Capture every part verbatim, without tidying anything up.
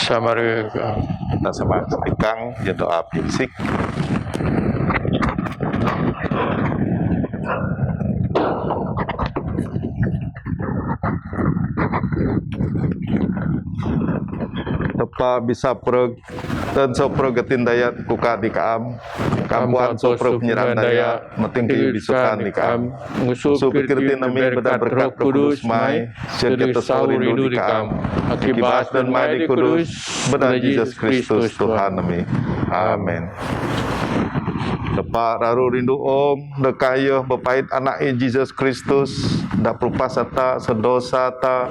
Samara. Dah sama sekang, ya doa pinsik. Tapa bisa preg, dan so preg getin dayat kuka di kaam. Kampuan so preg penyiran daya, meting ke bisukan di kaam. Ngusu pikirti nami beda berkat Roh Kudus mai, sehingga kita sawi rindu di kaam. Akibas dan mai di Kudus, beda Jesus Kristus Tuhan nami. Amin. Tapa raru rindu Om, deka ayuh bepait anak i Jesus Kristus, dak perupas ata, sedosa ata,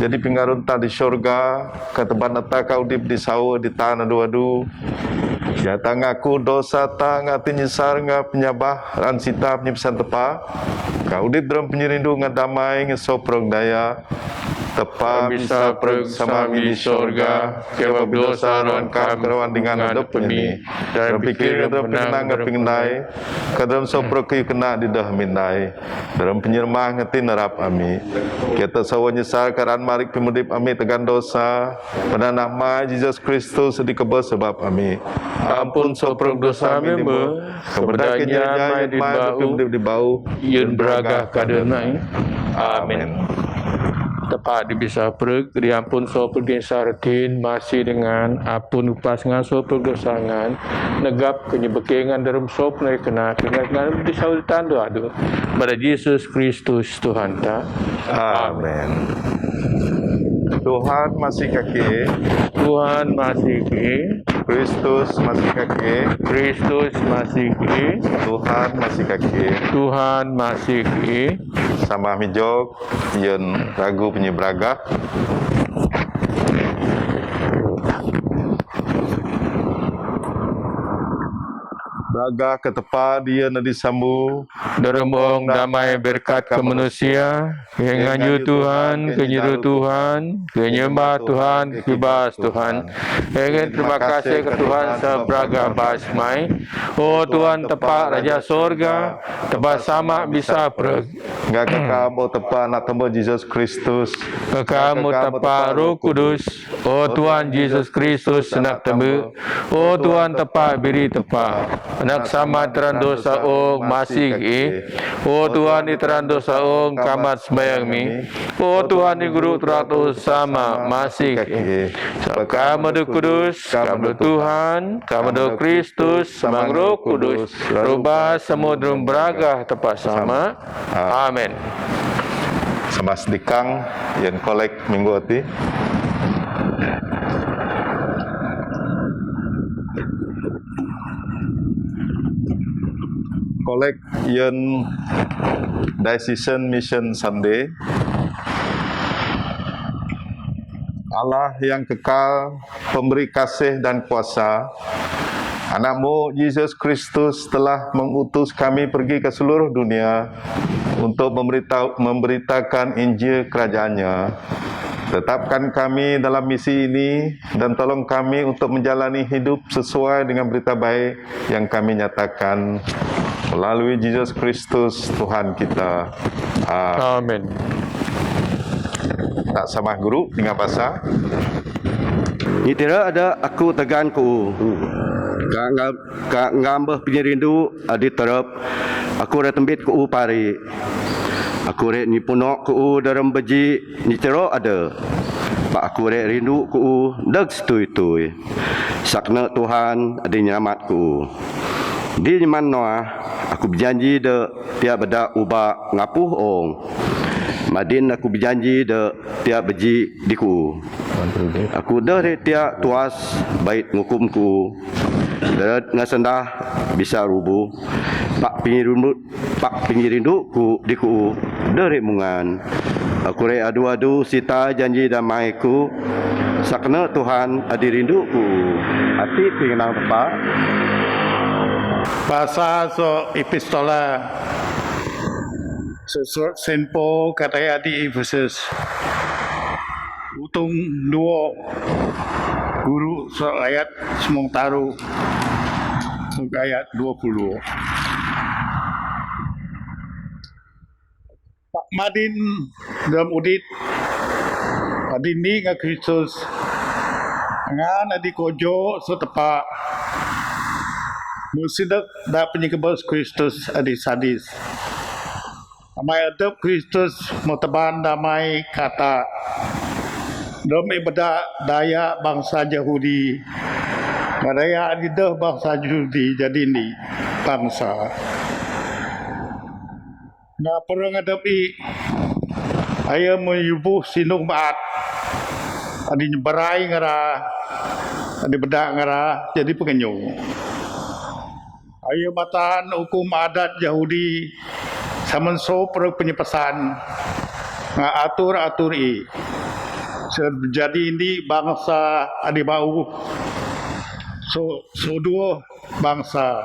jadi pengarun ta di syurga, keteban ata ka udip di sawa di tanah dua du. Ya ta ngaku dosa ta, ngati nyesar nga penyabah, ran sita penyepisan tepa. Ka udip dalam penyirindu nga damai, nga so preg daya. Tapa bisa preg sama mi di syurga, kema berdosa ran kam kerawan dengan adep ini. Dalam pikir, dalam pengenang, dalam pengendai, ka dalam so preg kena di dah mindai. Dalam penyermah ngati nerap ami. Kita sawa nyesal karan marik pemudip ami tegan dosa. Pada nama Jesus Kristus di kebas sebab ami. Ampun so preg dosa ami me. Kepada kini jai mai di bau. Yun beragah kada nai. Amin. Tapa di bisa preg, di ampun so preg di saratin, masih dengan apun upas ngan so preg dosa ngan. Negap kenyebekengan dalam so preg kena, kena, kena di sawi tandu adu. Pada Jesus Kristus Tuhan ta. Amin. Tuhan masih kaki. Tuhan masih kaki. Kristus masih kaki. Kristus masih kaki. Tuhan masih kaki. Tuhan masih kaki. Sama mijok, yen ragu penyebraga. Braga ketepa dia nadi sambu. Deremong damai berkat ke manusia. Nganyu Tuhan, kenyeru Tuhan, kenyembah Tuhan, kibas Tuhan. Ngan terima kasih ke Tuhan sebab braga bas mai. Oh Tuhan tepa Raja sorga, tepa sama bisa preg. Enggak kekam, oh tepa anak tamba Jesus Kristus. Kekam, oh tepa Roh Kudus. Oh Tuhan Jesus Kristus, anak tamba. Oh Tuhan tepa biri tepa. Anak sama teran dosa ong masih i. Oh Tuhan i teran dosa ong kamat sembayang mi. Oh Tuhan i guru teran dosa sama masih i. Kama do Kudus, kama do Tuhan, kama do Kristus, sama Roh Kudus. Roba samudrum beragah tepa sama. Amin. Sama sedikang, yen kolek minggu ati. Kolek yen Diocesan Mission Sunday. Allah yang kekal, pemberi kasih dan kuasa, Anak-Mu, Jesus Kristus, telah mengutus kami pergi ke seluruh dunia untuk memberita-, memberitakan Injil Kerajaan-Nya. Tetapkan kami dalam misi ini dan tolong kami untuk menjalani hidup sesuai dengan berita baik yang kami nyatakan melalui Jesus Kristus, Tuhan kita. Amin. Tak sama guru, tinggal pasal. Nyi tira ada aku tegan ku. Ka nga-, ka ngambah penyirindu adi terap. Aku re tembit ku pari. Aku re nyi punok ku dalam beji nyi tira ada. Pak aku re rindu ku dag setui-tui. Sakna Tuhan adi nyelamat ku. Di nyaman Noah, aku berjanji de tiap beda uba ngapuh ong. Madin aku berjanji de tiap beji di ku. Aku deh re tiap tuas bait ngukum ku. Deret ngasendah bisa rubuh. Pak pengirindu, pak pengirindu ku di ku deh re mungan. Aku re adu-adu sita janji damai ku. Sakna Tuhan adi rindu ku. Ati pengenang tepa. Pasal so epistola. Surat Saint Paul katai adi Efesus. Utung dua guru so ayat semong taru. Ayat dua puluh. Pak madin dalam udit. Adin ni nga Kristus. Angan adi ko jok sot tapa, mưh sindek dak pynjhikbâs Kristus adi sadis. Amai adep Kristus mutban damai kata, dom ibadah daya bangsa Jahudi, nga daya adi deh bangsa Jahudi jadi ni bangsa. Nga pyrang adep i, ayo meyubuh sinung maat, adi nyebarai ngara, adi bedak ngara, jadi pengenyung. Ayo matan hukum adat Jahudi, saman so perek penyepasan, nga atur-atur i. Sejadi indi bangsa adi bau, so, so duo bangsa,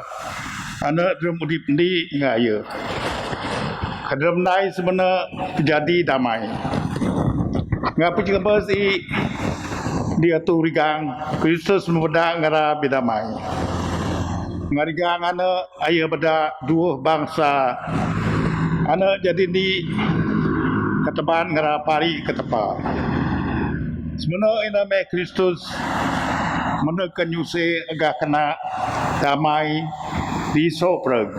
anak drum udip ndi nga ayo. Kadram nai semena jadi damai. Nga pecik bas i di atu rigang, Kristus mebeda ngara bidamai. Nga rigang anak ayo beda duo bangsa. Anak jadi ni keteban ngara pari ketepa. Semena ina meh Kristus mena kenyuse agak kena damai di so perek.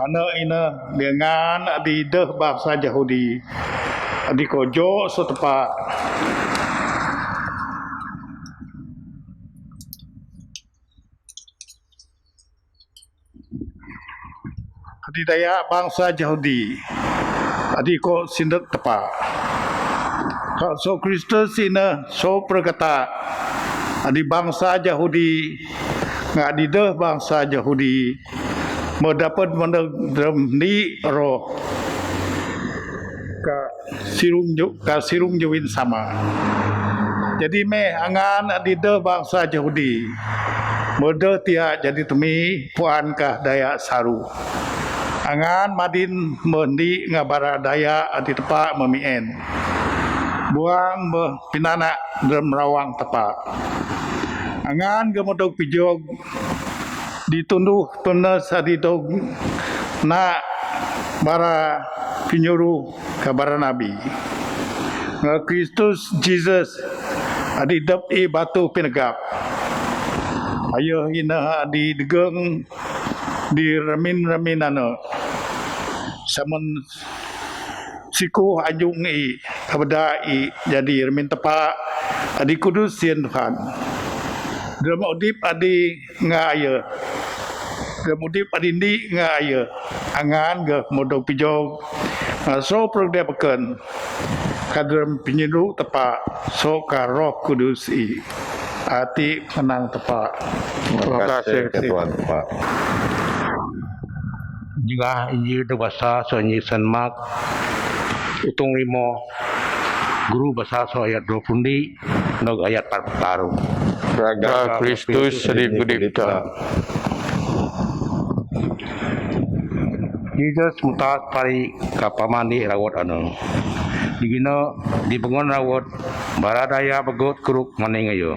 Anak ina dengan adi deh bangsa Jahudi, adi ko jok so tapa. Adi daya bangsa Jahudi, adi ko sindek tapa. Ka so Kristus ina so perkata, adi bangsa Jahudi, nga adi deh bangsa Jahudi, meh dapat mendeg drum ni roh. Ka sirung ju-, ka sirung juwin sama. Jadi meh angan adi deh bangsa Jahudi, meh deh tia jadi temi puan ka daya saru. Angan madin meh ndi nga bara daya adi tepa meh mien. Buang meh pinanak drum rawang tepa. Angan ge meh dog pijog ditunduh tunas adi dog na bara pinyuruh ka bara nabi. Nga Kristus Jesus adi dep i batu pinegap. Ayo ina adi degeng di remin-remin anu. Saman siku anjung i, kabeda i jadi remin tepa adi kudus sien Tuhan. Drum udip adi nga ayo. Drum udip adi ndi nga ayo. Angan ge meh dog pijog. Nga so perlu dia peken. Ka drum pinyidu tepa so ka Roh Kudus i. Ati menang tepa. Terima kasih ke Tuhan tepa. Jengah Injil dek basa so nyi Saint Mark. Utung limo. Guru basa so ayat dua puluh ndi. Nog ayat empat puluh taruh. Raga Kristus sedih gudip ta. Jesus mutas pari ka pamandi rawat anu. Digina di pengon rawat bara daya begot kuruk maning ayo.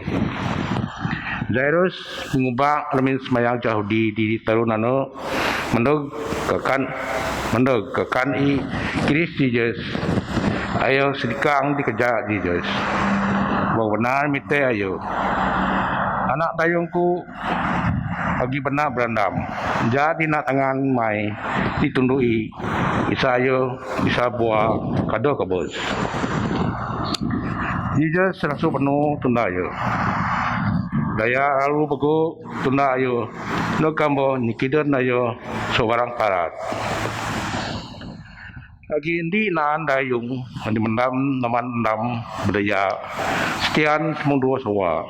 Jairus ngubak remin semayang Jahudi di tarun anu mendog kekan, mendog kekan i Kris Jesus. Ayo sedikang dikeja Jesus. Bang benar mite ayo. Anak dayungku agi benar berandam. Jadi nak tangan mai ditundui. Isa ayo, isa bua kado kebus. Jesus rasu penuh tunda ayo. Daya lalu begu tunda ayo. Nukam bo nikidan ayo sebarang parat. Agi indi naan dayung, andi mendam naman mendam bedaya. Setian semung dua sawa.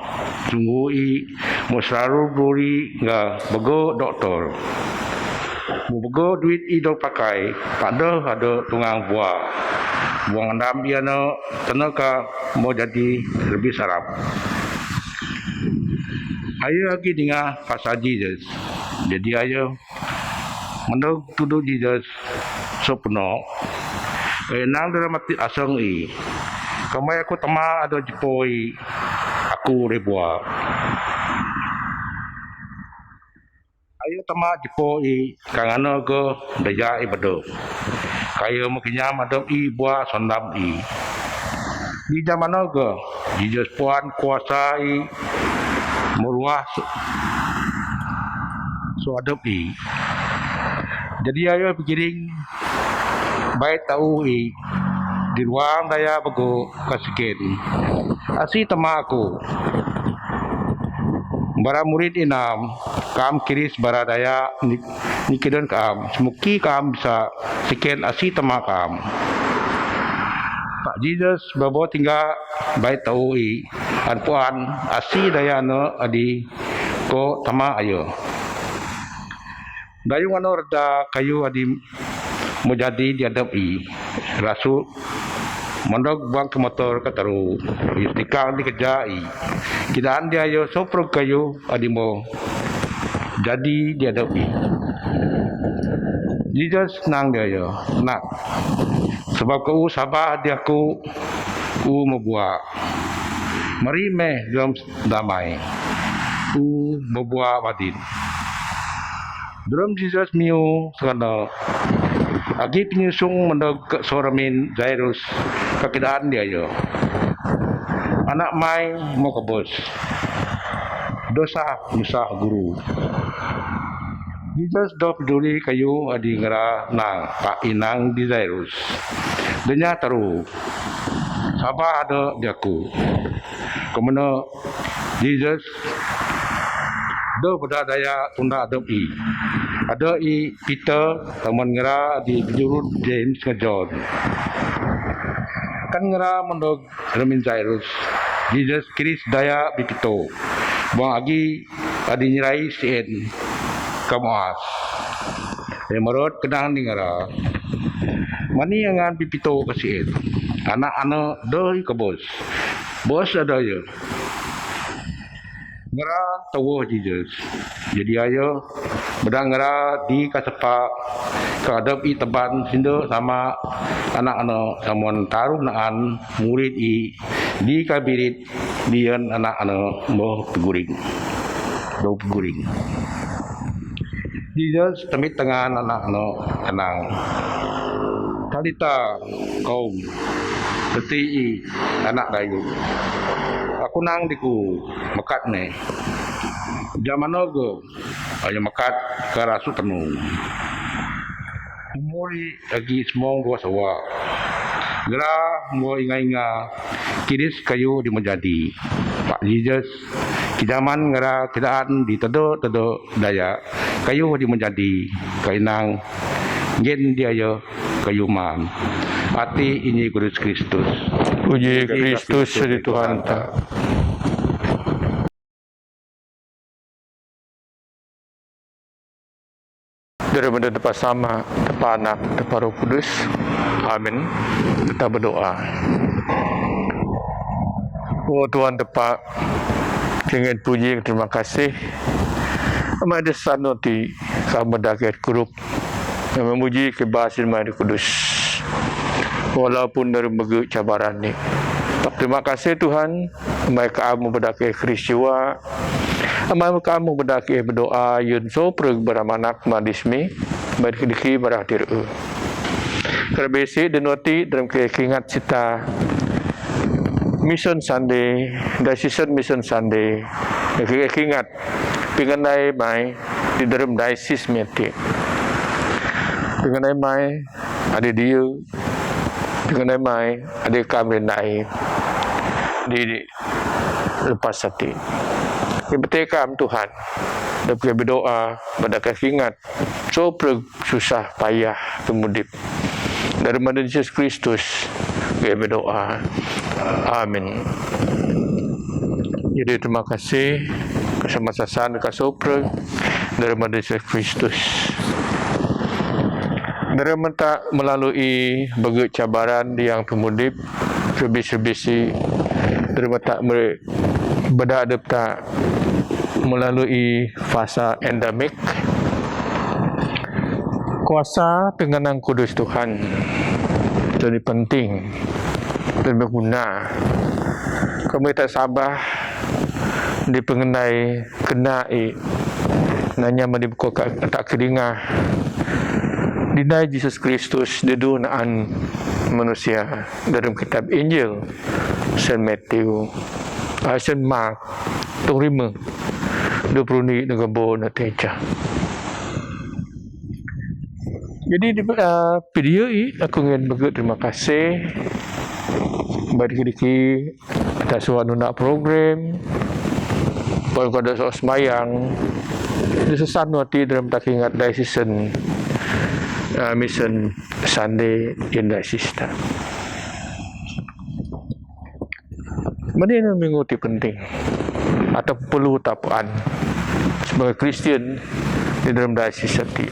Sunggu i, mo selalu duri nga bego doktor. Mo bego duit i dok pakai, pada ada tungang bua. Buang ndam ia na, tena ka mo jadi lebih sarap. Ayo agi dinga pasal Jesus. Jadi ayo Mendog tudu Jesus sopno. Enang dalam ati asang i. Kamai aku tama ada jepoi aku rebua. Ayo tama jepoi kangano go daya i bedog. Kayo makinyam adom i bua sondam i. Di zaman go Jisas pu'an kuasa i maruah so, so adop i. Jadi ayo pikiring bai tau i di ruang daya bâgâ ka sikin. Asi tama aku. Bara murid inam kam kiris bara daya ni, ni kidan kam. Semuki kam bisa sikin asi tama kam. Pak Jisas babo tingga bai tau i an pu'an asi daya ne adi ko tama ayo. Dayung ano rda kayu adi mojadi di adop i. Rasu mandog bang ke motor ka taru. Yus tikang di keja i. Kidaan di ayo soprog kayu adi mo jadi di adop i. Jisas nang di ayo, nak. Sebab ke u sabah di aku, u mabua. Mari meh dalam damai. U mabua wadin. Dalam Jisas miu sakana. Agi penyusung mandog ke soramin Jairus ka kidaan di ayo. Anak mai mo kabos. Dosa nyusah guru. Jisas do peduli kayu adi ngera nang pak inang di Jairus. Denya taru. Sabah ada di aku. Kemana Jisas do bada daya tunda adop i. Ada i Peter taman ngera di bejurut James nge John. Kan ngera mandog ramin Jairus. Jisas kiris daya bi Peter. Bang agi adi nyerai sien kamuas. Emarot kenang di ngera. Mani angan bi Peter ka sien. Anak ana doi kabos. Bos ada ya. Ngera tawo Jisas. Jadi ayo bada ngera di kasepa ka adop i teban sindo sama anak ana samuan taru naan murid i di kabirit dian anak ana mo peguring. Do peguring. Jisas temit tangan anak ana kenang. Talita kaum. Teti i anak dayu. Aku nang diku mekat ne. Jaman ogo ayo mekat ka rasu tenung. Umur i agi semong dua sawa. Ngera mo inga-inga kiris kayu di menjadi. Pak Jisas kijaman ngera kidaan di tedo-tedo daya kayu di menjadi kainang ngen di ayo kayu man. Ati inyi Kristus. Puji Kristus di Tuhan ta. Dara bendera Tapa Sama, Tapa Anak, Tapa Roh Kudus. Amin. Kita berdoa. Oh Tuhan Tapa, kenging puji, terima kasih. Amai ada sanoti kamu dagat grup. Memuji ke basin mai Kudus. Walaupun dari mege cabaran ni. Terima kasih Tuhan. Amai kamu berdaki Kristus. Amai kamu berdaki berdoa yun so pereg beramanak madismi. Baik diki berakhir. Kerbesi denoti dalam kekingat cita Mission Sunday, Diocesan Mission Sunday. Kekingat pinganai mai di dalam diocese meti. Pinganai mai ada dia. Pinganai mai ada kami nai di lepas hati. Ibetekam Tuhan. Dapat berdoa pada kekingat. So pereg susah payah kemudip. Dalam nama Yesus Kristus kami berdoa. Amin. Jadi terima kasih kesama sasan kasopre dalam nama Yesus Kristus. Dalam menta melalui bagi cabaran yang kemudip, servis-servis dalam menta berdadap tak melalui fasa endemik. Kuasa pengenang kudus Tuhan. Jadi penting dan berguna. Kami tak sabar di pengenai kenai nanya mani buka tak kedinga. Dinai Yesus Kristus di dunaan manusia dalam kitab Injil. Saint Matthew, ah, Saint Mark, tong rimma, dua pluh ni nengah bo na teja. Jadi di, ah, video i aku ngen bagi terima kasih bagi diki atas wanu nak program. Pun kada sok semayang di sesan wati dalam tak ingat dari season, ah, mission Sunday in diocese ta. Mani na minggu ti penting atau perlu tapuan sebagai Kristian di dalam diocese ti.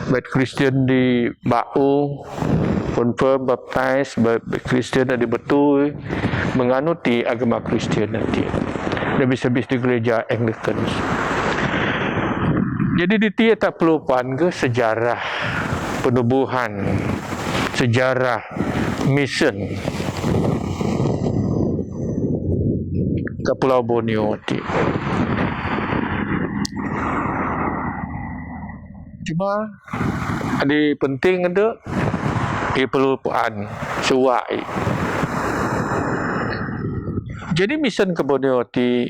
Baik Kristian di bau, confirm, baptize, baik Kristian di betul, menganuti agama Kristian nanti. Lebih-lebih di gereja Anglican. Jadi di ti tak perlu pan ke sejarah penubuhan, sejarah mission ke Pulau Borneo ti. Cuma ada penting ada, ia perlu pan suai. Jadi mission ke Borneo ti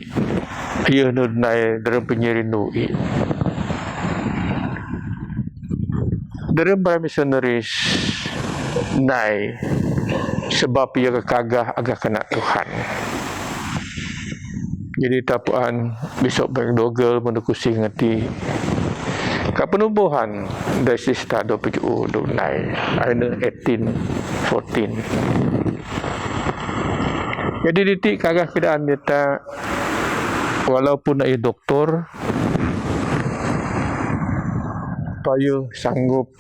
ia nunai dalam penyirindu i. Dalam para missionaries nai sebab ia kekagah agak kena Tuhan. Jadi tapuan besok bagi dogel mendukusi ngati. Ka penubuhan dari sista dua puluh tujuh dua nai, aina eighteen fourteen. Jadi diti kagah keadaan kita, walaupun ai doktor, payu sanggup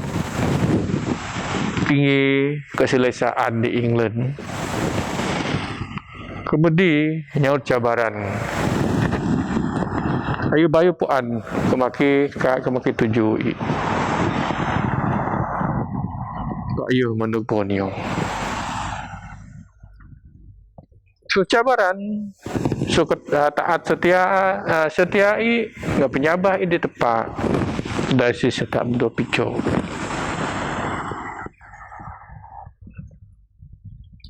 tinggi keselesaan di England. Kemudi nyaut cabaran. Ayu bayu puan kemaki ka kemaki tuju i. Ka ayu manduk Borneo. So cabaran, so ket-, ah, taat setia, ah, setia i, nga penyabah i di tepa, dari si setak bedo pico.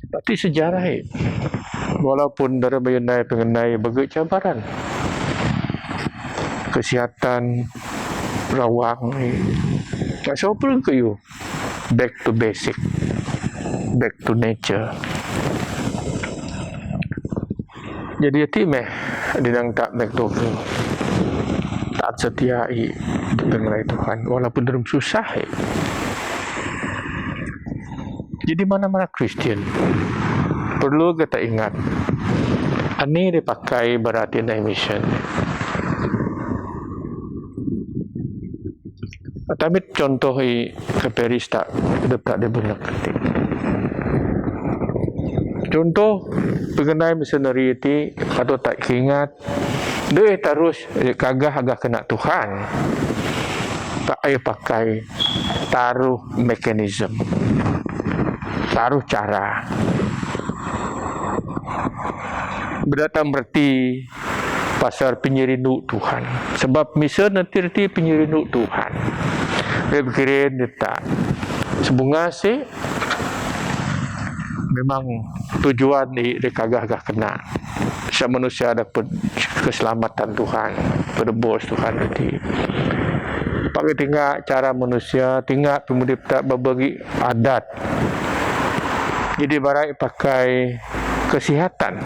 Tapi sejarah i, walaupun dari bayunai pengenai bagi cabaran, kesihatan, rawang i, tak sopul ke yu. Back to basic, back to nature. Jadi ati meh dinang tak back to, tak setia i, dengan Tuhan walaupun dalam susah i. Jadi mana-mana Kristian perlu kita ingat, ani dipakai berarti nai mission. Tamit contoh i ke Paris tak, dep tak dibunuh. Contoh pengenai missionary ti patut tak ingat, deh tarus, eh, kagah agak kena Tuhan. Tak ai pakai taruh mekanisme, taruh cara. Beda tak berarti pasal penyirindu Tuhan. Sebab mission nanti reti penyirindu Tuhan. Dia pikirin dia tak sebunga si memang tujuan di, di kagah-kagah kena. Sa manusia dapat keselamatan Tuhan, penebus Tuhan nanti. Pakai tinggal cara manusia, tinggal pemudip tak berbagi adat. Jadi barai pakai kesihatan,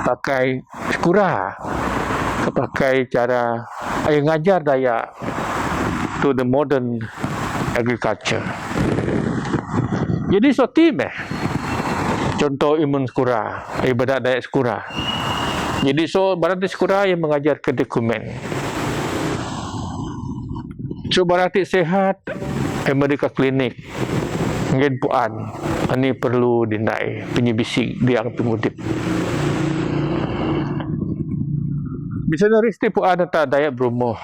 pakai sekura, pakai cara ai ngajar daya to the modern agriculture. Jadi so ti meh contoh imun sekura, ai badak daya sekura. Jadi so berarti sekura yang mengajar ke dokumen. So berarti sehat, ai mereka klinik. Ngen puan, ani perlu dinai penyibisi biang pengudip. Bisa dari setiap puan tak daya berumoh.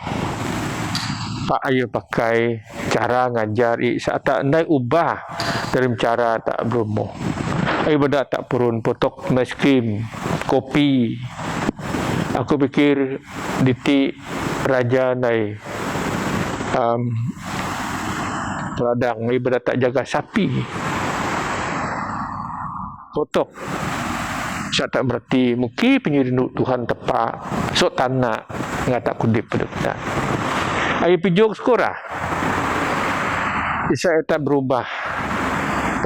Pak ayo pakai cara ngajar i saat tak nai ubah dalam cara tak berumoh. Ai beda tak purun potok nai skrim, kopi. Aku pikir diti raja nai, um, peradang, ai beda tak jaga sapi. Otok. Sa ta' mereti, mungkin penyirindu Tuhan tepa', so' tana' ngata' kudip pada kita. Ayu pijok sekora. Isa' ta' berubah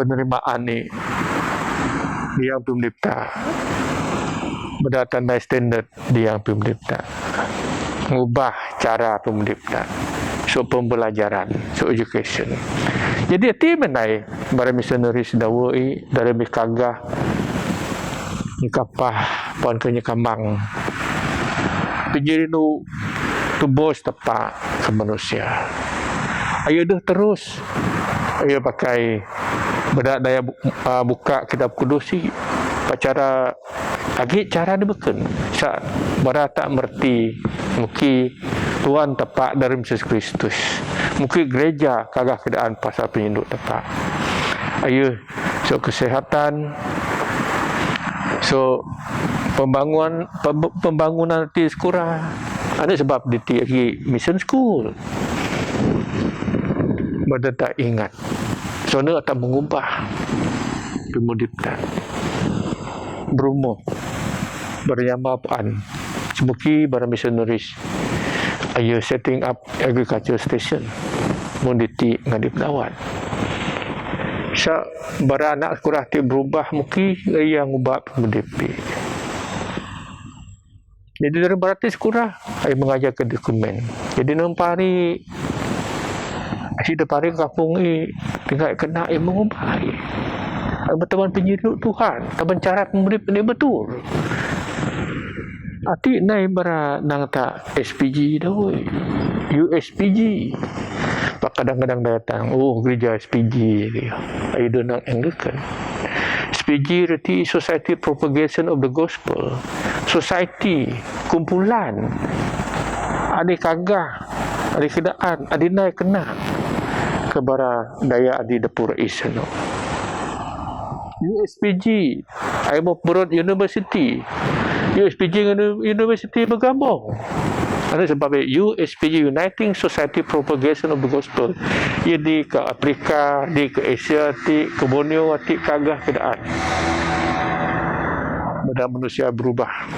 penerimaan ni di Yang Pemdipta. Berdasarkan standard di Yang Pemdipta. Ngubah cara Pemdipta. So pembelajaran, so education. Jadi, ati menai, bara misionaris dawa i, dari mikagah, nyekapah, puan ke nyekambang. Penyirindu tubus tepa' ke manusia. Ayu deh terus. Ayu pakai beda daya bu-, ah, buka Kitab Kudus i. Pacara agi cara dibeken. Sa' bara ta' mereti, mungkin Tuhan tepa' dari Yesus Kristus. Mungkin gereja kagah keadaan pasal penyirindu tepa'. Ayu, so kesehatan, so pembangunan, pem-, pembangunan ti sekora. Anu sebab diti agi mission school. Bada ta' ingat. So ne ta' mengubah. Pemudip ta'. Berumo. Bernyama puan. Semuki bara misionaris. Ayu setting up agriculture station. Mun diti ngadip dawan. Sa' bara anak sekora ti berubah muki, ayu ngubah pemudip. Jadi dari bara ti sekora, ayu mengajar ke dokumen. Jadi nampak hari, ayu dapari kampung i, tinggal kena ayu mengubah. Ayu berteman penyirindu Tuhan, teman cara pemudip ni betul. Ati nai bara nang ta' S P G dawai. U S P G. Pak kadang-kadang datang, oh, gereja S P G. Ayu deh nang enggekan. S P G reti Society Propagation of the Gospel. Society, kumpulan. Adi kagah, adi kedaan, adi nai kena. Ke bara daya adi dapur iseno. U S P G, ayu mau perut university. U S P G dengan university bergabung. Anu sebab U S P G, Uniting Society Propagation of the Gospel. Ia di ke Afrika, di ke Asia, ti ke Borneo, ti kagah keadaan. Bada manusia berubah.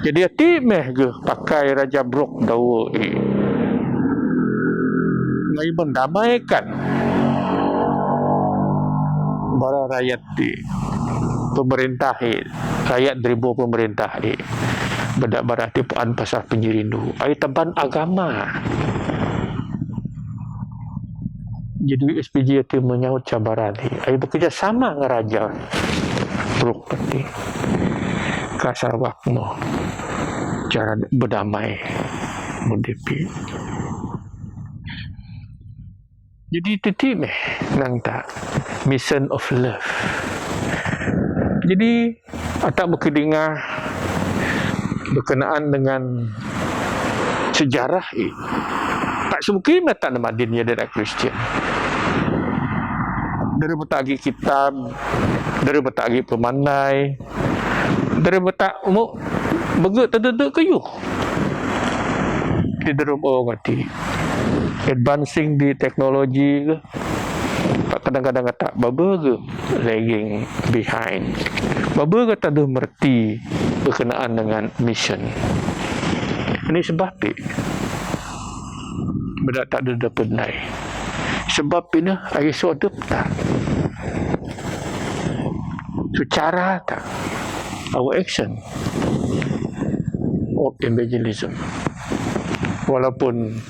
Jadi ati meh ge pakai Raja Brooke dawai. Ngai mendamaikan bara rakyat ti pemerintah i, rakyat deribu pemerintah i. Bada bara ti puan pasal penyirindu. Ayu teban agama. Jadi U S P G ti menyaut cabaran i. Ayu bekerjasama dengan Raja Brooke ti. Kasar wakmo. Cara berdamai. Mudipi. Jadi titi meh nang ta' mission of love. Jadi ata' mukidinga berkenaan dengan sejarah i. Tak semukidinga ta' namadin ya dari Kristian. Dari betagi kitab, dari betagi pemandai, dari beta mu bege tedede keyuh. Ti derum o ngati. Advancing di teknologi ke. Pak kadang-kadang kata, baba ke lagging behind. Baba ke tak ada merti berkenaan dengan mission. Ini sebab ni. Beda tak ada dapat naik. Sebab ini, ayo so adopt ta'. Secara ta'. Our action of evangelism. Walaupun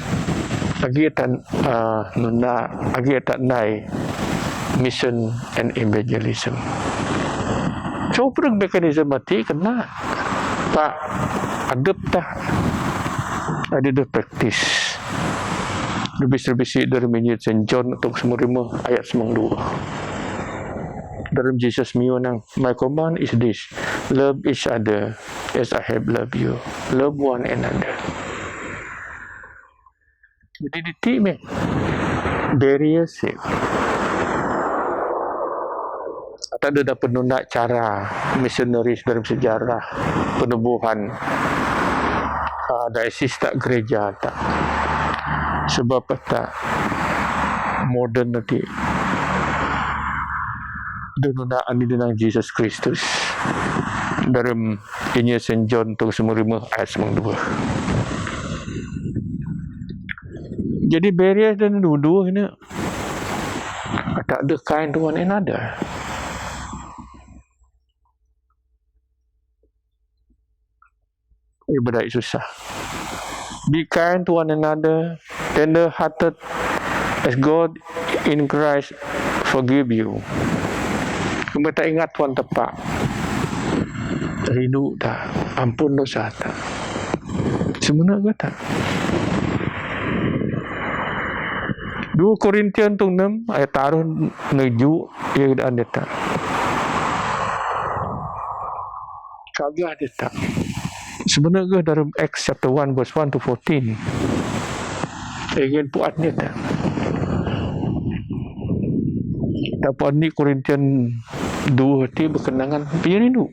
agi ta', ah, nuna, agi ta' nai mission and evangelism. So, perang mechanism mati kena. Tak adopt ta'. Ada the practice. Lebih-lebih si dari minit Saint John untuk semua lima ayat semang dua. Dalam Jesus miyu nang, "My command is this, love each other as I have loved you. Love one another." Jadi diti meh barrier si. Tak ada dapat nunda cara misionaris dalam sejarah penubuhan, ah, diocese tak gereja tak. Sebab tak modern nanti. Dinu na ani dinu Jisus Kristus. Dalam Injil Saint John tung sumurima ayat sembilan dua. Jadi barrier dan dua-dua ini tak ada kind to one another. Ibadah susah. Be kind to one another, tender hearted as God in Christ forgive you. Kami tak ingat Tuhan tepat. Rindu tak, ampun dosa tak. Semena ke tak? Dua Korintian tung enam ayat taruh nuju ia keadaan dia tak. Kagah dia tak. Sebenarnya dalam Acts chapter one verse one to fourteen. Ingin puat ni tak. Tapi ni Korintian dua ti berkenangan pirindu.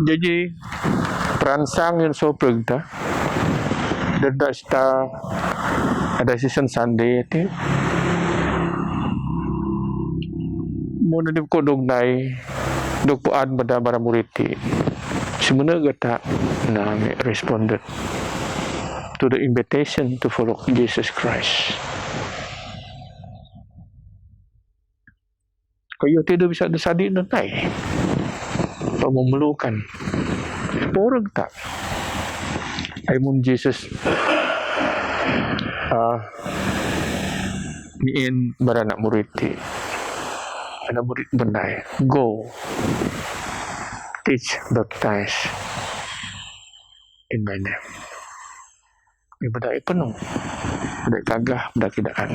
Jadi peransang yang so perintah dan tak sita ada season Sunday ti. Mun ni ko dong nai dok puan bada bara murid ti. Semena gata na responded to the invitation to follow Jesus Christ. Kayu ti do bisa disadi nantai. Pememelukan. Poreng tak? Ai mun Jesus ah ni in bara anak murid ti. Anak murid benai. Go. Teach, baptize in my name. Ibadah penuh. Ibadah kagah, ibadah kidaan.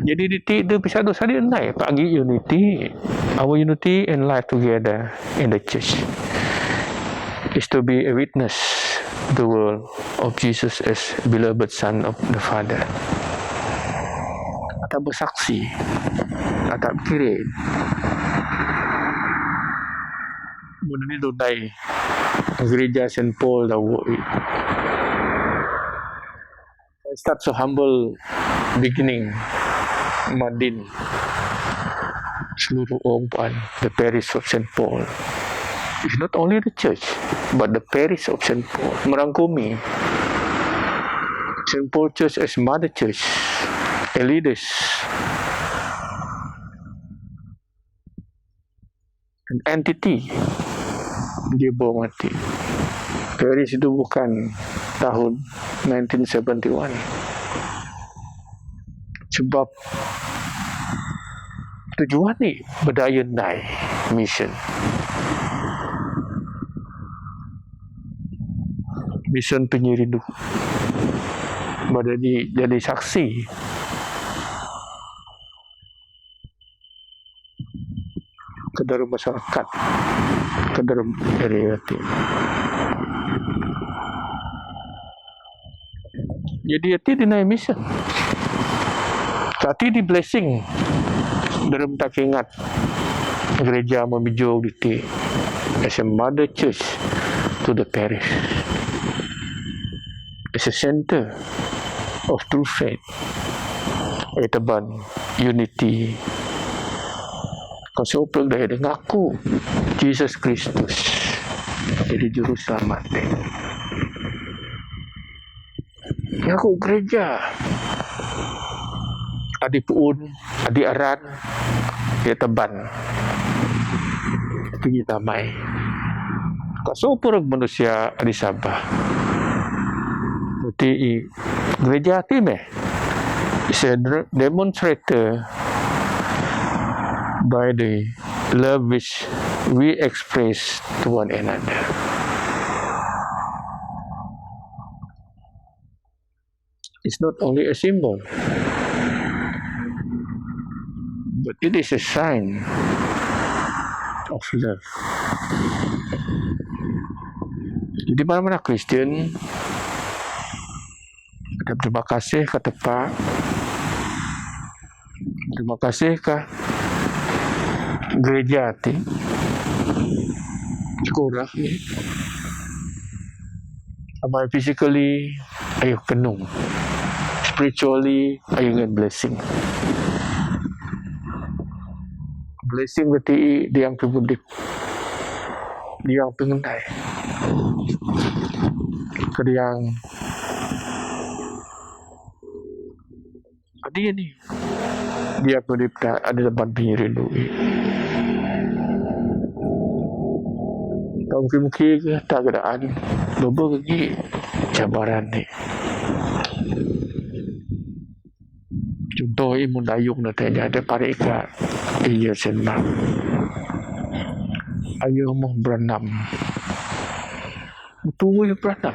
Jadi di ti do bisa dosa di endai pagi unity. Our unity and life together in the church is to be a witness the world of Jesus as beloved Son of the Father. Atau bersaksi, atau berkirim. Mun ni dudai gereja Saint Paul da woi. Start so humble beginning. Madin seluruh ong pan the parish of Saint Paul. It's not only the church, but the parish of Saint Paul merangkumi Saint Paul Church as mother church and leaders. An entity dia bawa mati. Parish itu bukan tahun nineteen seventy one. Sebab tujuan ni berdaya nai mission. Mission penyiridu. Bada di jadi saksi. Ke dalam masyarakat, ke dalam area ti. Jadi ati di nai mission. Tati di blessing dalam tak ingat gereja memijau di ti as a mother church to the parish, as a center of true faith. Etaban unity. Kasoplek daya ngaku Jesus Kristus jadi juru selamat. Ngaku gereja. Adi puun, adi aran, etaban. Tinggi tamai. Kasoplek manusia adi Sabah. Nanti gereja ti meh. Is a demonstrator by the love which we express to one another. It's not only a symbol, but it is a sign of love. Jadi mana-mana Kristian Terima kasih ka tepa. Terima kasih ka gereja ti. Sekolah ni. Amai physically, ayu kenung. Spiritually, ayu ngan blessing. Blessing berarti dia yang pengudip, dia yang pengendai, ke dia yang ada ni, dia pengudip tak ada tempat diri dulu. Tau mungkin-mungkin ke tak keadaan, bobo lagi cabaran ni. Contoh, i mun dayung na tanya ada parika iya sen ma. Ayo mo beranam. Betul ya beranam.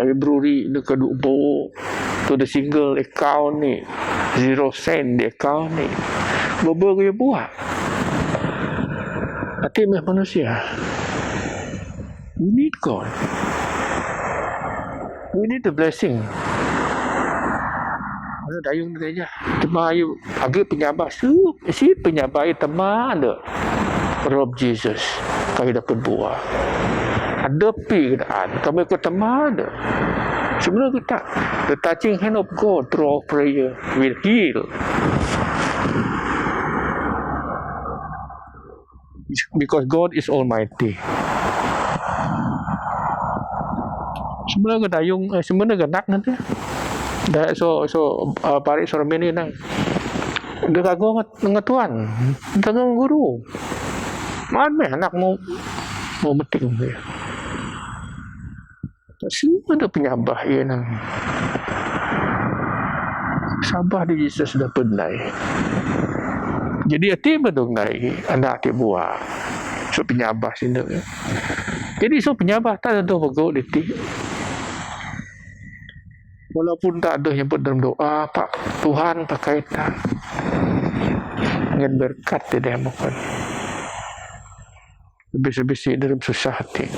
Ayo beruri na kadu bo tu the single account ni, zero cent di account ni. Bobo ya buah. Ati meh manusia. We need God. We need the blessing. Ada dayung ni aja. Cuma ayu agi penyabah su, si penyabah ayu tema ada. Rob Jesus, kami dapat buah. Ada pi keadaan, kami ke tema ada. Semula kita, the touching hand of God through our prayer will heal. Because God is Almighty. Semula ke dayung, eh, semula ke anak nanti. Da so so uh, parik sormin ni nang. Dia kagum ngat ngatuan, kagum guru. Man meh anak mau mau meting dia. Semua ada penyabah ia nang. Sabah di Jesus dah penai. Jadi ati bedung nai anak ati buah. So penyabah sini. Jadi so penyabah tak ada doh bego diti. Walaupun tak ada nyebut dalam doa, Pak Tuhan pakai tak ingin berkat tidak bukan. Bisi-bisi dalam susah hati.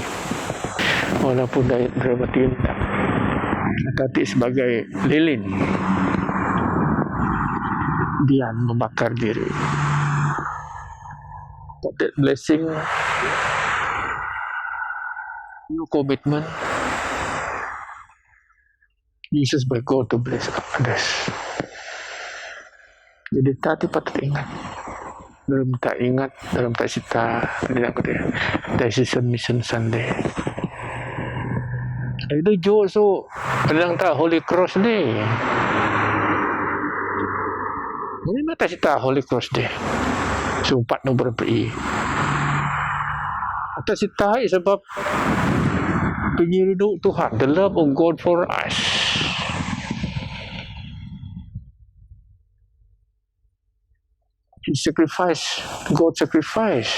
Walaupun dari dalam hati tak, tapi sebagai lilin dia membakar diri. Tapi blessing, your commitment, Jesus by God to bless others. Jadi tadi patut ingat. Dalam tak ingat, dalam tak sita, dalam kata, tak season mission Sunday. Itu jo so, dalam tak Holy Cross Day. Ini mata sita Holy Cross Day. Sumpat nombor pi. Atau sita sebab penyuruh Tuhan, the love of God for us. He sacrificed, God sacrificed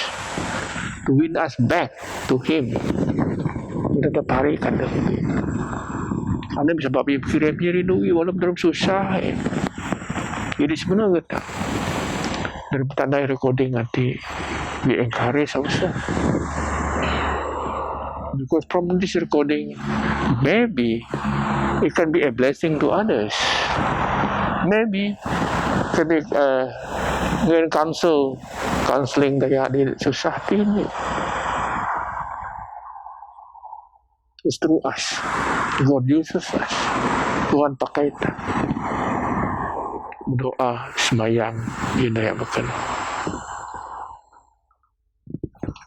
to win us back to Him. Kita tertarik kan dah. Anda bisa babi kira kira dulu walaupun dalam susah. Eh. Jadi sebenarnya kita dalam tanda recording nanti we encourage ourselves. Because from this recording, maybe it can be a blessing to others. Maybe can be uh, counsel, counseling dari adik susah ini. It's through us. God uses us. Tuhan pakai kita. Doa, semayang, ini yang bukan.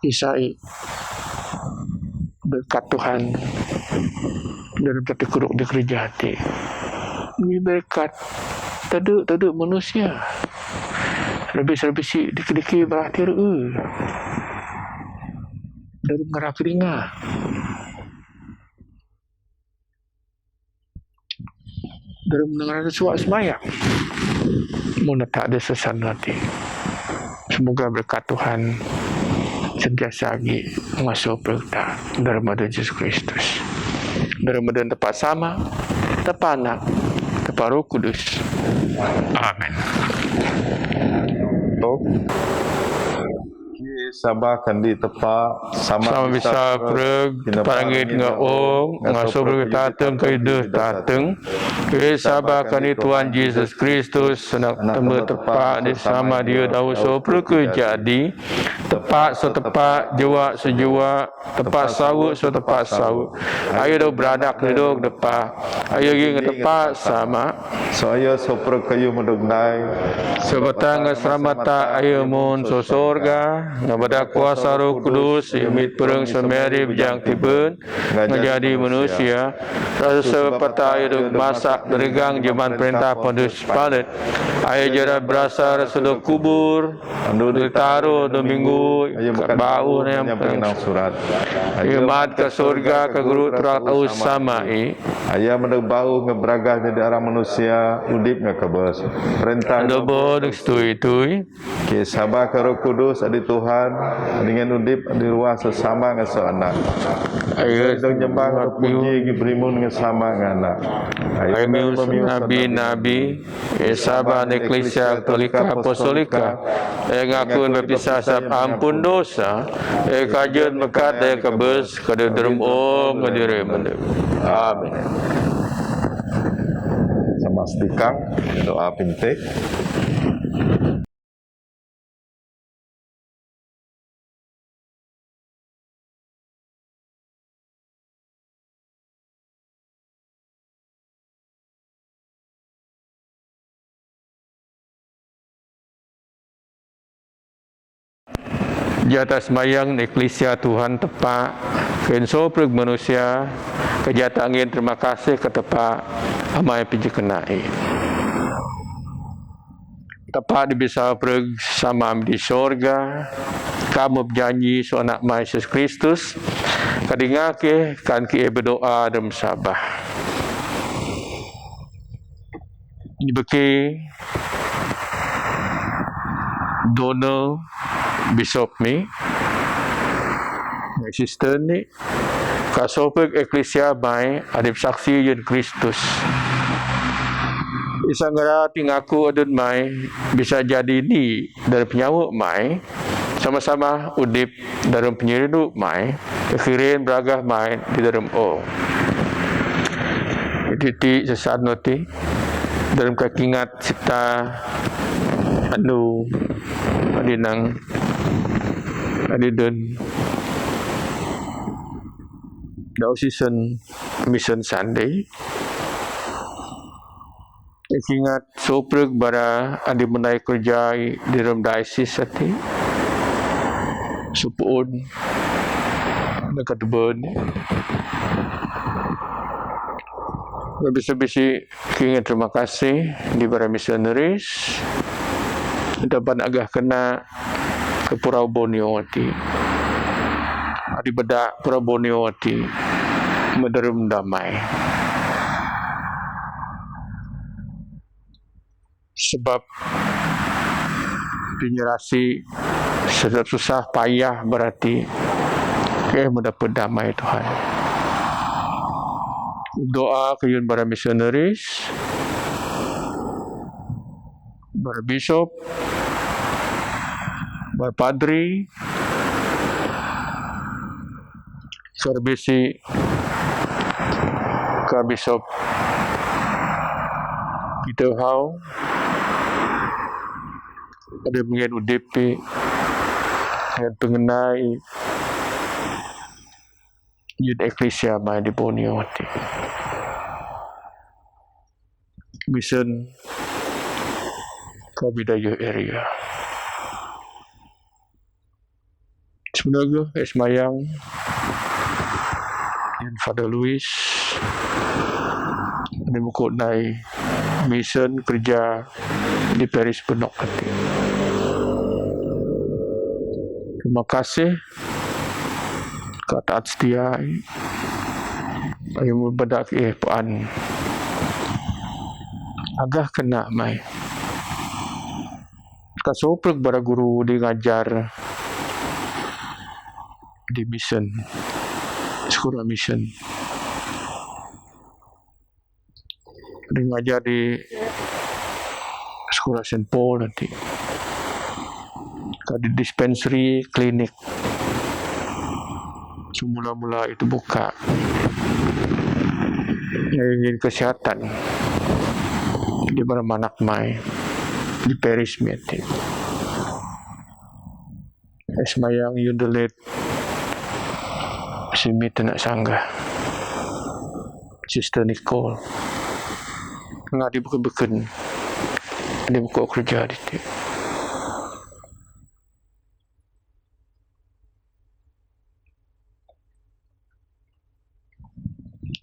Isai berkat Tuhan dalam tapi kuruk di gereja hati. Ini berkat tadu tadu manusia. Lebih-lebih si dikit-dikit berakhir eh. Dalam ngerak ringa. Dalam mendengar sesuatu sembahyang. Muna tak ada sesan nanti. Semoga berkat Tuhan sentiasa lagi mengasuh perintah dalam badan Yesus Kristus. Dalam badan tepat sama, tepat anak, tepat roh kudus. Amin. Oh. Sabah kandi tepa, sama bisa preg, tepa angin nga ong, nga sopreg tatung ka ideh tatung. Ke sabah kandi Tuhan Yesus Kristus, anak tembe tepa di sama dia dau sopreg ke jadi, tepa so tepa, jua so jua, tepa sau so tepa sau. Ayo dau beranak ridok tepa. Ayo gi nga tepa sama. So ayo sopreg kayu medok nai. Sebetang nga selamata ayo mun so sorga, nga bada kuasa Roh Kudus, ayo mit pereng so Meri bejang tiben, nga jadi manusia. Rasul sebetang ayo dok masak derigang jeman perintah Pontius Pilat. Ayo jera berasa rasul dok kubur. Andu ditaruh dua minggu, ayo bau nem pengenang surat. Ayo mat ke sorga ke guru terak tau sama i. Ayo medek bau ngeberagah jadi arah manusia, udip nge kebes. Perintah andu bo dek setui-tui. Ke sabah ke Roh Kudus adi Tuhan, adi ngen udip adi ruah sesama nge seanak. Ayo dek nyembah nge puji nge berimun nge sama nge anak. Ayo mius nabi-nabi. E sabah eklisia katolika apostolika, e ngakun baptisa sab ampun dosa, e kajut mekat e kebes kade derem om ngadire mende. Amin. Sama sedikang doa pinte. Jata semayang eklisia Tuhan tepa, ken sopreg manusia, ke jata angin terima kasih ke tepa, amai pijik kenai. Tepa di bisa preg sama di sorga, kamu berjanji so anak mai Yesus Kristus, kadinga ke kan ki berdoa dem sabah. Di beki dono bisop mi, sister ni, ka sopreg eklisia mai, adep saksi yun Kristus. Isa ngera tingaku adun mai, bisa jadi ni, dari penyawa mai, sama-sama udip dalam penyerindu mai, kekirin beragah mai di dalam o. Titi sesat noti, dalam kekingat sita anu, adinang, adidun. Diocesan Mission Sunday. Ingat sopreg bara adi menai kerja di dalam diocese ati. Supuun dekat ben. Bisi-bisi kingen terima kasih di para missionaries. Dapat agah kena ke Pulau Borneo ti. Adi beda Pulau Borneo ti mederem damai. Sebab generasi sedap susah payah berarti ke mendapat damai Tuhan. Doa ke yun para missionaries, para bishop, para padri, servisi ka bishop Peter Hau, ada mengen udip pi, mengenai youth ecclesia mai di Borneo ti. Mission Kabidayuh area. Sebenarnya, eh, semayang, dan Father Louis, di mukut nai mission kerja di Paris Benok nanti. Terima kasih. Ka taat setia, ayo bedak eh puan. Agah kena mai. Ka sopreg bara guru di ngajar di mission, sekolah mission. Di ngajar di sekolah Saint Paul nanti. ka di dispensary, klinik. Semula-mula itu buka. Ngiring kesihatan di mana manak mai di parish mi ti. Semayang yun delet simi tena sanggah. Sister Nicole. Nga di beken-beken. Di buku kerja di ti.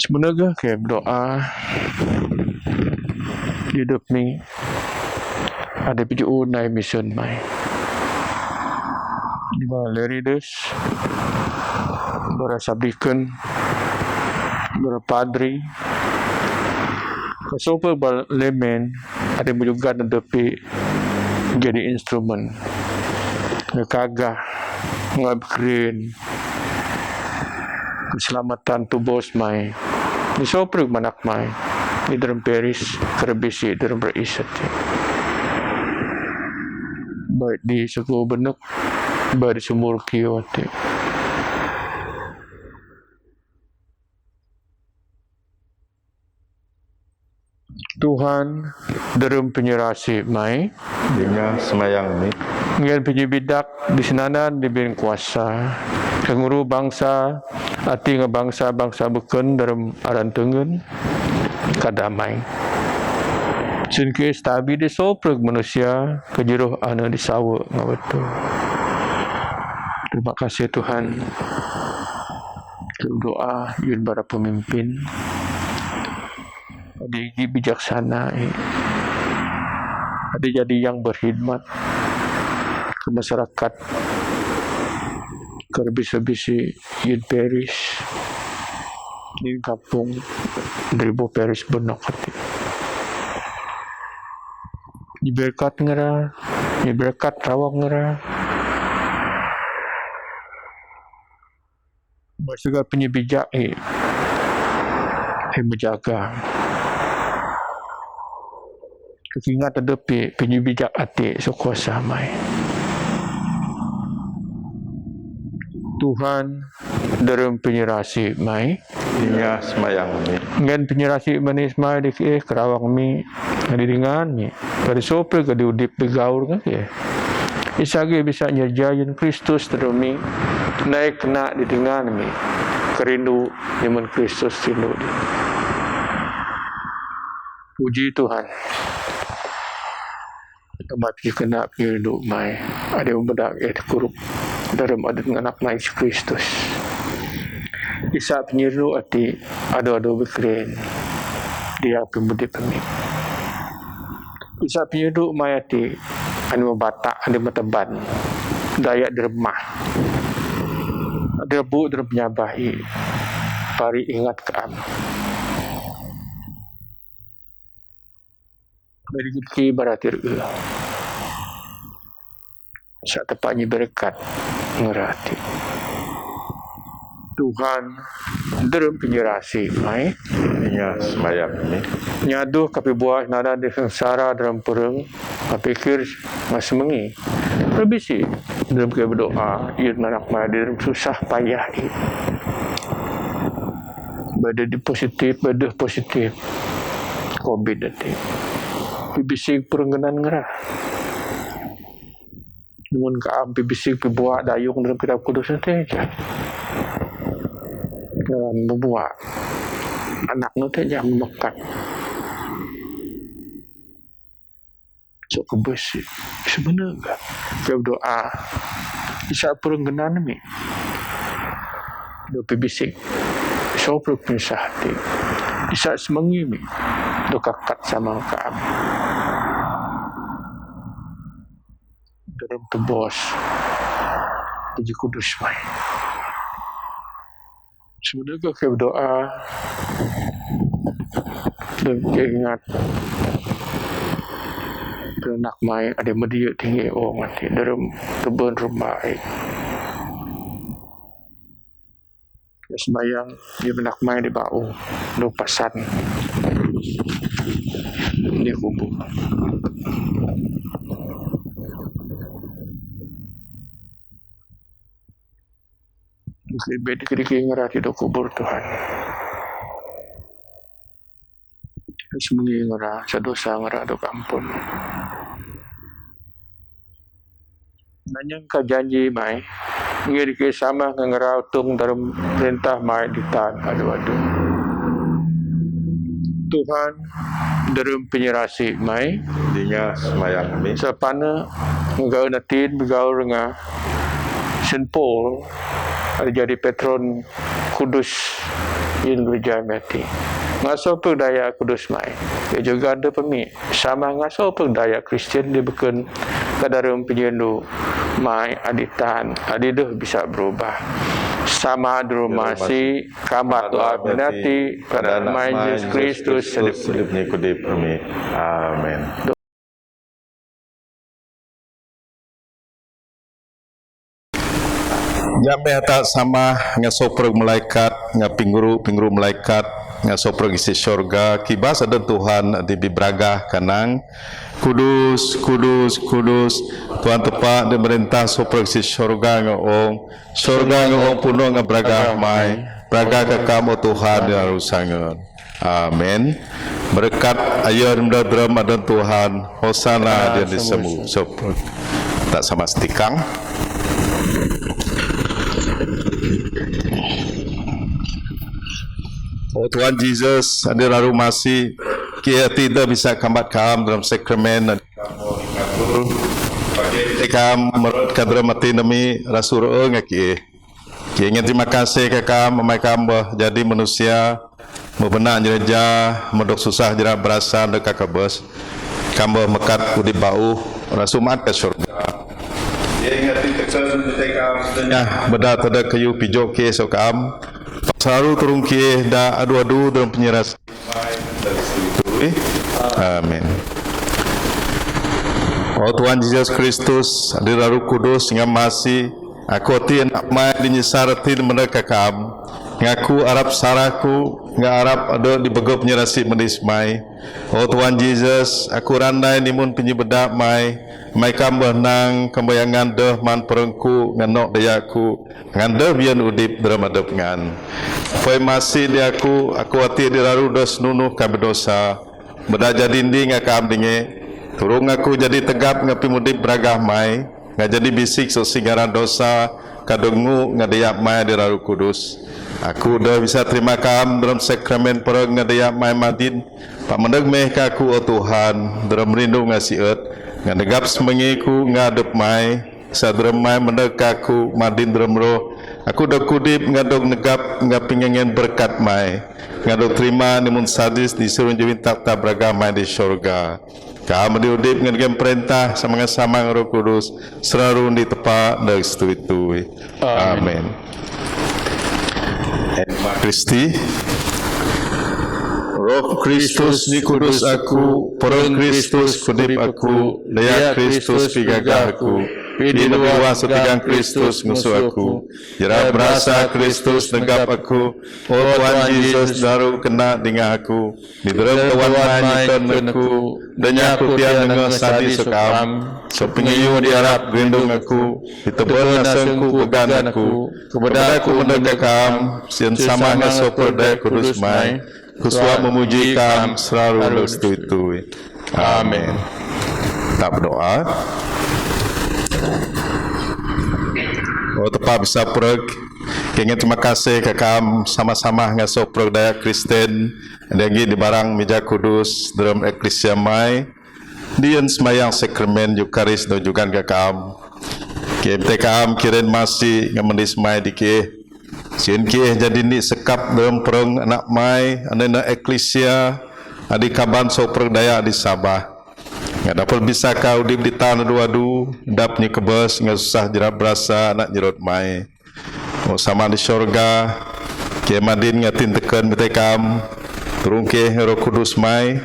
Sebenarnya ke berdoa hidup ni ada biji unai mission mai. Di mana Lerides, bara sabdiken, bara padri, kesopa ba lemen, ada menyugan depi jadi instrumen. Ngekagah, ngabkrin, keselamatan tubos mai. Ni sopruk manak mai. Ni dalam parish, kerebisi dalam reisat. Baik di suku benuk, baik di sumur kiwati. Tuhan, derem penyerasi mai. Dinga semayang ni. Ngan penyebidak di senanan di bin kuasa. Kenguru bangsa, ati nge bangsa, bangsa beken derem aran tengen. Kadamai. Sun ke stabi di soprek manusia, kejeruh ana di sawa ngawetu. Terima kasih Tuhan. Doa yun bara pemimpin. Ada gigi bijaksana, eh. Ada jadi yang berkhidmat ke masyarakat. Ke bisi-bisi yun parish. Yun kampung. Deribu parish benok ati. Ni berkat ngera, ni berkat rawang ngera. Ba segala penyebijak i, i menjaga. Kekingat ada pi, penyebijak ati sekuasa mai. Tuhan, derem penyerasi mai. Dinga semayang ni. Ngan penyerasi manis mai di eh kerawang mi, di dengan mi. Kada sope kada udip begaur kan ya. Isage bisa nyerjain Kristus terumi naik kena di dengan mi. Kerindu nyaman Kristus rindu di. Puji Tuhan. Amat ki kena penyerinduk mai. Ada membedak ya kurup dalam adat nganak mai Yesus Kristus. Isa penyerinduk ati ado-ado bekeren. Dia pemudi pemi. Isa penyerinduk mai ati anu batak, anu mateban. Daya deremah. Debu derem penyabah i. Pari ingat ke am. Beri rezeki baratir e. Sa tepat nyi berkat ngerati. Tuhan derem penyerasi mai. Iya, semayang ni. Nyaduh kapi buah nada di sengsara dalam pereng, pikir mas mengi. Lebih si dalam ke berdoa, ia nanak mai dalam susah payah i. Bade di positif, bade positif. Covid ati. Bibisi perenggenan ngerah. Namun ka am bibisi pi buah dayung dalam kitab kudus nanti aja. Dalam membuat anak nanti aja memekat. Sok kebes sebenarnya. Kau doa. Isa perenggenan mi. Do pibisik. Sopruk pinsah ti. Isa semengi mi. Do kakat sama ka am. Dalam tebos. Puji kudus mai. Sebenarnya ke berdoa dan keingat ke anak mai ada media tinggi orang mati dalam kebun rumah ai. Semayang di anak mai di bau, di pasan, di kubu. Bit kiri kiri ngara ti do kubur Tuhan. Semengi ngara sadosa ngara do ampun. Nanyang ka janji mai, ngi diki sama ngerau tung dalam perintah mai di tan adu-adu. Tuhan, dalam penyerasi mai, dinga semayang mi. Sapana, ngau natin, ngau renga, Saint Paul, ada jadi patron kudus in gereja mati. Ngaso perdaya kudus mai. Ia juga ada pemi. Sama ngaso perdaya Kristian di beken kadarum penyendu mai aditan, adiduh bisa berubah. Sama derumasi, kambat doa penati, pada nama Yesus Kristus, sedip ni kudip kami. Amin. Jameh tak sama ngaso pereg malaikat, nga pinguru, pinguru malaikat, ngaso pereg isi syurga, kibas ada Tuhan, di bibraga kanang, kudus, kudus, kudus, Tuhan tepa di merintah so pereg isi syurga nga ong, syurga nga ong puno nga braga mai, braga kakam o Tuhan di lalu sangat. Amin. Berkat ayah rendah drum adan Tuhan. Hosana dia di semu. So, tak sama setikang. Oh Tuhan Jesus, ada lalu masih kia tidak bisa kambat kam dalam sakramen. Kam merut kadra mati nami rasul ngaki. Kingin terima kasih ka kam, mai kam bah jadi manusia, mabena jereja, madok susah jera berasa deka kebes. Kam bah mekat udip bau, rasu mat ka syurga. Kingin terima kasih ka kam, ya, beda tada kayu pijo ke so kam. Saru turun ke da adu-adu dalam penyeras. Amin. Oh Tuhan Jesus Kristus, adil lalu kudus, ngam masih, aku ati anak mai di nyisar ati di meneka kam. Ngaku arap saraku, nga arap ada di begop nyerasi menis mai. Oh Tuhan Jesus, aku randai nimun penyibeda mai, mai kam behnang, kambayangan deh man perengku, nganok dayaku, ngan deh bian udip dalam adep ngan. Poi masih di aku, aku ati di lalu dos nunuh kam berdosa. Beda jadi ndi nga kam dinge. Turung aku jadi tegap nga pimudip beragah mai, nga jadi bisik so singaran dosa, kadengu nga dayak mai di lalu kudus. Aku dah bisa terima kam dalam sakramen pereng nga dayak mai madin. Pak mendek meh ka aku o Tuhan, dalam rindu nga siet, nga negap semengiku nga adep mai. Sadrem mai mendek aku madin drem roh. Aku dok kudip ngadok negap nga pingangen berkat mai. Ngadok terima nimun sadis di surun jawin tak tak beragam mai di syurga. Kam di udip ngadok perintah sama ngan sama ngan Roh Kudus selalu di tepa dek setui-tui. Amin. Amin. Kristi. Roh Kristus ni kudus aku, pereng Kristus kudip aku, daya Kristus pigagah aku, pidi nubi wah sepigang Kristus ngusu aku, jera berasa Kristus negap aku, o Tuhan Jesus daru kena dingah aku, di dalam Tuhan mai nyikon aku, denya aku tiang nengah sadi sekam, so pengiyu diarap gendung aku, di tebel nasengku pegan aku, kepada aku mendek kam, sien sama ngaso perdaya kudus mai, Ku suap memuji kam selalu dek setui-tui. Amin. Tak berdoa. O tepa bisa pereg. Kengin terima kasih ka kam sama-sama ngaso pereg daya Kristen. Dagi di barang meja kudus dalam eklesia mai. Dien semayang sakramen Eukaris do jugan ka kam. Kemte kam kiren masih ngamendis mai dikeh. Sien keh jadi ni sekap dalam pereng anak mai, anena eklesia, adi kaban so pereng daya di Sabah. Nga dapur bisa ka udip di tanah dua du, dap ni kebes, nga susah jerap berasa anak jerot mai. O sama di syurga, ke madin ngatin teken betekam, turung keh Roh Kudus mai,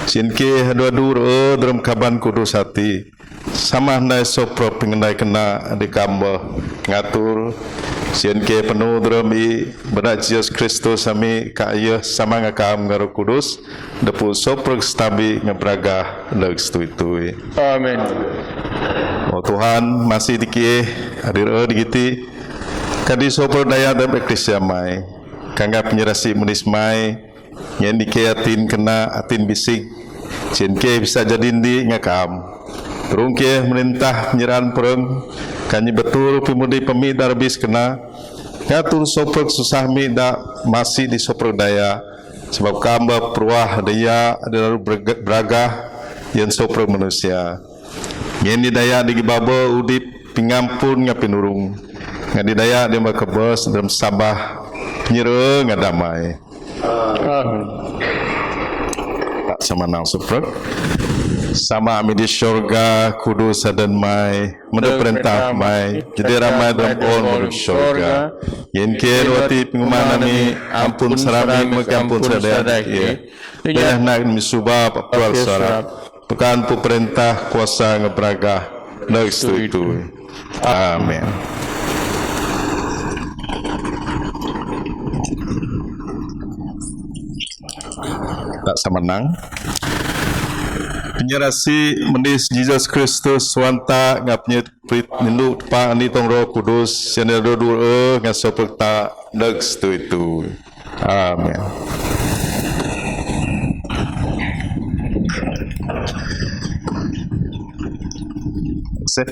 sien keh dua du ro dalam kaban kudus hati. Sama handai so pro pengendai kena di kam bah ngatur. Sien keh penuh dalam i bena Jesus Kristus ami ka ayah sama ngakam nga Roh Kudus. Depu so pro setabi nga beragah dek setui-tui. Amin. O Tuhan, masih dikeh hadir e digiti. Kadi 'Bok Pyrkh Daya dơm Eklesia mai, kangap pnyra si mnuih mai, ngen dikeh atin kena atin bisik, cien keh bisa jadin di ngakam. Rung keh menintah pnyra pyrkh, kani betul pimudi pemi darbis kena, ngatur 'Bok Pyrkh susah mi da masi di 'Bok Pyrkh Daya, sebab kam ba pruah daya di lalu berge-, beragah, yen 'Bok Pyrkh manusia. Ngen di daya di gibaba udip, pingampun ngan pinurung. Ngan di daya di makabas dalam sabah, nyera ngan damai. Amin. Tak sama nang suprek. Sama ami di syurga, kudus adan mai, menurut perintah mai, jadi ramai dalam pon menurut syurga. Yen keh wati pengumuman ami, ampun sarami, mengampun sadar. Ya. Belah nak mi suba, papal sarap. Tuhan pu perintah kuasa ngan beragah, nang setuju. Amin. Tak sama nang. Pnyra si mnuih Jesus Kristus, suanta ngap nyet prit nindu tepa ni tong Roh Kudus, sian dua dua ngan 'Bok Pyrkh ta nang setuju. Amin. Sip.